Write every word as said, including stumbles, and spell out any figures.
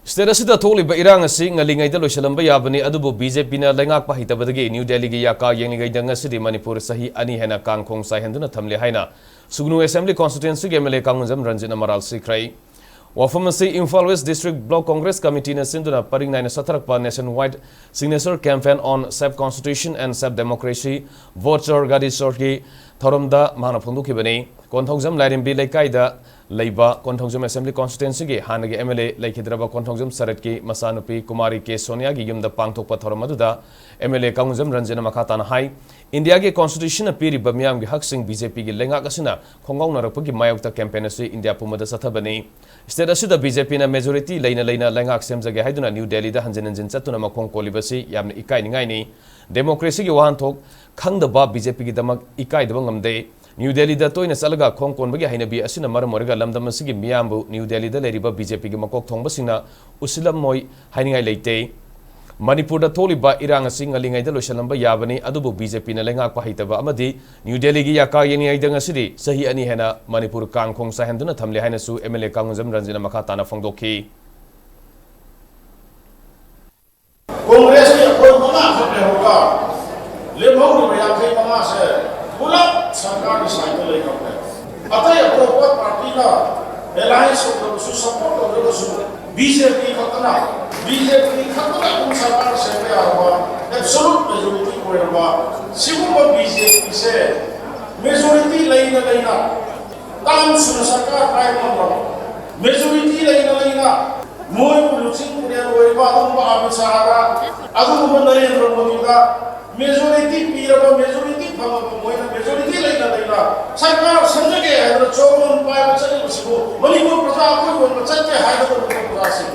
State ꯑꯁꯤꯗ ꯊꯣꯛꯂꯤꯕ ꯏꯔꯥꯡ ꯑꯁꯤ ꯉꯜꯂꯤꯉꯩꯗ ꯂꯣꯏꯁꯤꯜꯂꯝꯕ ꯌꯥꯕꯅꯤ, ꯑꯗꯨꯕꯨ ꯕꯤ ꯖꯦ ꯄꯤꯅ ꯂꯩꯉꯥꯛꯄ ꯍꯩꯇꯕꯗꯒꯤ ꯅ꯭ꯌꯨ ꯗꯦꯜꯂꯤꯒꯤ ꯌꯥꯀꯥ ꯌꯦꯡꯂꯤꯉꯩꯗ ꯉꯁꯤꯗꯤ ꯃꯅꯤꯄꯨꯔ ꯆꯍꯤ ꯑꯅꯤ ꯍꯦꯟꯅ ꯀꯥꯡꯈꯣꯡ ꯆꯥꯏꯍꯟꯗꯨꯅ ꯊꯝꯂꯦ ꯍꯥꯏꯅ ꯁꯨꯒꯅꯨ ꯑꯦꯁꯦꯝꯕ꯭ꯂꯤ ꯀꯣꯟꯁꯇꯤꯇ꯭ꯋꯦꯟꯁꯤꯒꯤ ꯑꯦꯝ ꯑꯦꯜ ꯑꯦ ꯀꯥꯡꯉꯨꯖꯝ ꯔꯟꯖꯤꯠꯅ ꯃꯔꯥꯜ ꯁꯤꯈ꯭ꯔꯦ꯫ ꯋꯥꯐꯝ ꯑꯁꯤ Imphal west district block congress ꯀꯃꯤꯇꯤꯅ ꯁꯤꯟꯗꯨꯅ ꯄꯔꯤꯡ ꯅꯥꯏꯅ ꯆꯠꯊꯔꯛꯄ Nationwide Signature Campaign on Self Constitution and Self Democracy, Vote Chor Gadi Chorꯒꯤ ꯊꯧꯔꯝꯗ ꯃꯍꯥꯛꯅ ꯐꯣꯡꯗꯣꯛꯈꯤꯕꯅꯤ꯫ ꯀꯣꯟꯊꯧꯖꯝ ꯂꯥꯏꯔꯦꯝꯕꯤ ꯂꯩꯀꯥꯏꯗ ꯂꯩꯕ ꯀꯣꯟꯊꯧꯖꯝ ꯑꯦꯁꯦꯝꯕ꯭ꯂꯤ ꯀꯣꯟꯁꯇꯤꯇ꯭ꯋꯦꯟꯁꯤꯒꯤ ꯍꯥꯟꯅꯒꯤ ꯑꯦꯝ ꯑꯦꯜ ꯑꯦ ꯂꯩꯈꯤꯗ꯭ꯔꯕ ꯀꯣꯟꯊꯧꯖꯝ ꯁꯔꯠꯀꯤ ꯃꯆꯥꯅꯨꯄꯤ ꯀꯨꯃꯥꯔꯤ ꯀꯦ ꯁꯣꯅꯤꯌꯥꯒꯤ ꯌꯨꯝꯗ ꯄꯥꯡꯊꯣꯛꯄ ꯊꯧꯔꯝ ꯑꯗꯨꯗ ꯑꯦꯝ ꯑꯦꯜ ꯑꯦ ꯀꯥꯡꯉꯨꯖꯝ ꯔꯟꯖꯤꯠꯅ ꯃꯈꯥ ꯇꯥꯅ ꯍꯥꯏ, ꯏꯟꯗꯤꯌꯥꯒꯤ ꯀꯣꯟꯁꯇꯤꯇ꯭ꯌꯨꯁꯟꯅ ꯄꯤꯔꯤꯕ ꯃꯤꯌꯥꯝꯒꯤ ꯍꯛꯁꯤꯡ ꯕꯤ ꯖꯦ ꯄꯤꯒꯤ ꯂꯩꯉꯥꯛ ꯑꯁꯤꯅ ꯈꯣꯡꯒꯥꯎꯅꯔꯛꯄꯒꯤ ꯃꯥꯌꯣꯛꯇ ꯀꯦꯝꯄꯦꯟ ꯑꯁꯤ ꯏꯟꯗꯤꯌꯥ ꯄꯨꯝꯕꯗ ꯆꯠꯊꯕꯅꯤ꯫ ꯁ꯭ꯇꯦꯠ ꯑꯁꯤꯗ ꯕꯤ ꯖꯦ ꯄꯤꯅ ꯃꯦꯖꯣꯔꯤꯇꯤ ꯂꯩꯅ ꯂꯩꯅ ꯂꯩꯉꯥꯛ ꯁꯦꯝꯖꯒꯦ ꯍꯥꯏꯗꯨꯅ ꯅ꯭ꯌꯨ ꯗꯦꯜꯂꯤꯗ ꯍꯟꯖꯤꯟ ꯍꯟꯖꯤꯟ ꯆꯠꯇꯨꯅ ꯃꯈꯣꯡ ꯀꯣꯜꯂꯤꯕꯁꯤ ꯌꯥꯝꯅ ꯏꯀꯥꯏꯅꯤꯡꯉꯥꯏꯅꯤ꯫ ꯗꯦꯃꯣꯀ꯭ꯔꯦꯁꯤꯒꯤ ꯋꯥꯍꯟꯊꯣꯛ ꯈꯪꯗꯕ ꯕꯤ ꯖꯦ ꯄꯤꯒꯤꯗꯃꯛ ꯏꯀꯥꯏꯗꯕ ꯉꯝꯗꯦ꯫ ꯅ꯭ꯌꯨ ꯗꯦꯜꯂꯤꯗ ꯇꯣꯏꯅ ꯆꯠꯂꯒ ꯈꯣꯡ ꯀꯣꯟꯕꯒꯤ ꯍꯩꯅꯕꯤ ꯑꯁꯤꯅ ꯃꯔꯝ ꯑꯣꯏꯔꯒ ꯂꯝꯗꯝ ꯑꯁꯤꯒꯤ ꯃꯤꯌꯥꯝꯕꯨ ꯅ꯭ꯌꯨ ꯗꯦꯜꯂꯤꯗ ꯂꯩꯔꯤꯕ ꯕꯤ ꯖꯦ ꯄꯤꯒꯤ ꯃꯀꯣꯛ ꯊꯣꯡꯕꯁꯤꯡꯅ ꯎꯁꯤꯜꯂꯝꯃꯣꯏ ꯍꯥꯏꯅꯤꯡꯉꯥꯏ ꯂꯩꯇꯦ꯫ ꯃꯅꯤꯄꯨꯔꯗ ꯊꯣꯛꯂꯤꯕ ꯏꯔꯥꯡ ꯑꯁꯤ ꯉꯜꯂꯤꯉꯩꯗ ꯂꯣꯏꯁꯤꯜꯂꯝꯕ ꯌꯥꯕꯅꯤ, ꯑꯗꯨꯕꯨ ꯕꯤ ꯖꯦ ꯄꯤꯅ ꯂꯩꯉꯥꯛꯄ ꯍꯩꯇꯕ ꯑꯃꯗꯤ ꯅ꯭ꯌꯨ ꯗꯦꯜꯂꯤꯒꯤ ꯌꯥꯀꯥ ꯌꯦꯡꯂꯤꯉꯩꯗ ꯉꯁꯤꯗꯤ ꯆꯍꯤ ꯑꯅꯤ ꯍꯦꯟꯅ ꯃꯅꯤꯄꯨꯔ ꯀꯥꯡꯈꯣꯡ ꯆꯥꯏꯍꯟꯗꯨꯅ ꯊꯝꯂꯦ ꯍꯥꯏꯅꯁꯨ ꯑꯦꯝ ꯑꯦꯜ ꯑꯦ ꯀꯥꯡꯉꯨꯖꯝ ꯔꯟꯖꯤꯠꯅ ꯃꯈꯥ ꯇꯥꯅ ꯐꯣꯡꯗꯣꯛꯈꯤ꯫ ꯀꯣꯡꯒ꯭ꯔꯦꯁꯀꯤ ꯑꯩꯈꯣꯏ ꯃꯉꯥꯈꯛ ꯂꯩꯍꯧꯔꯒ ꯂꯦꯝꯍꯧꯔꯤꯕ ꯌꯥꯡꯈꯩ ꯃꯉꯥꯁꯦ ꯄꯨꯂꯞ ꯁꯔꯀꯥꯔꯒꯤ ꯁꯥꯏꯠꯇ ꯂꯩꯈ꯭ꯔꯕꯅꯦ꯫ ꯑꯇꯩ ꯑꯇꯣꯞꯄ ꯄꯥꯔꯇꯤꯅ ꯑꯦꯂꯥꯏꯟꯁ ꯇꯧꯗ꯭ꯔꯒꯁꯨ, ꯁꯄꯣꯔꯠ ꯇꯧꯗ꯭ꯔꯒꯁꯨ, ꯕꯤ ꯖꯦ ꯄꯤ ꯈꯛꯇꯅ, ꯕꯤ ꯖꯦ ꯄꯤ ꯈꯛꯇꯅ ꯑꯗꯨꯝ ꯁꯔꯀꯥꯔ ꯁꯦꯝꯕ ꯌꯥꯔꯕ, ꯑꯦꯕꯁꯣꯂꯨꯠ ꯃꯦꯖꯣꯔꯤꯇꯤ ꯑꯣꯏꯔꯕ ꯁꯤꯒꯨꯝꯕ ꯕꯤ ꯖꯦ ꯄꯤꯁꯦ ꯃꯦꯖꯣꯔꯤꯇꯤ ꯂꯩꯅ ꯂꯩꯅ, ꯇꯥꯝ ꯁꯨꯅ ꯁꯔꯀꯥꯔ ꯄꯥꯏꯕ ꯉꯝꯂꯕ, ꯃꯦꯖꯣꯔꯤꯇꯤ ꯂꯩꯅ ꯂꯩꯅ ꯃꯣꯏꯕꯨ ꯂꯨꯆꯤꯡ ꯄꯨꯔꯦꯜ ꯑꯣꯏꯔꯤꯕ ꯑꯗꯨꯒꯨꯝꯕ ꯑꯃꯤꯠ ꯁꯥꯍꯗ, ꯑꯗꯨꯒꯨꯝꯕ ꯅꯔꯦꯟꯗ꯭ꯔ ꯃꯣꯗꯤꯗ ꯃꯦꯖꯣꯔꯤꯇꯤ ꯄꯤꯔꯕ, ꯃꯦꯖꯣꯔꯤꯇꯤ ꯐꯪꯉꯕ, ꯃꯣꯏꯅ ꯃꯦꯖꯣꯔꯤꯇꯤ ꯂꯩꯅ ꯂꯩꯅ ꯁꯔꯀꯥꯔ ꯁꯦꯝꯖꯒꯦ ꯍꯥꯏꯗꯅ ꯆꯣꯔꯣꯟ ꯄꯥꯏꯕ ꯆꯠꯂꯤꯕꯁꯤꯕꯨ ꯃꯅꯤꯄꯨꯔ ꯄ꯭ꯔꯖꯥ ꯑꯩꯈꯣꯏ ꯑꯣꯏꯕ ꯆꯠꯀꯦ ꯍꯥꯏꯒꯗꯕ ꯄ꯭ꯔꯖꯥꯁꯤꯡ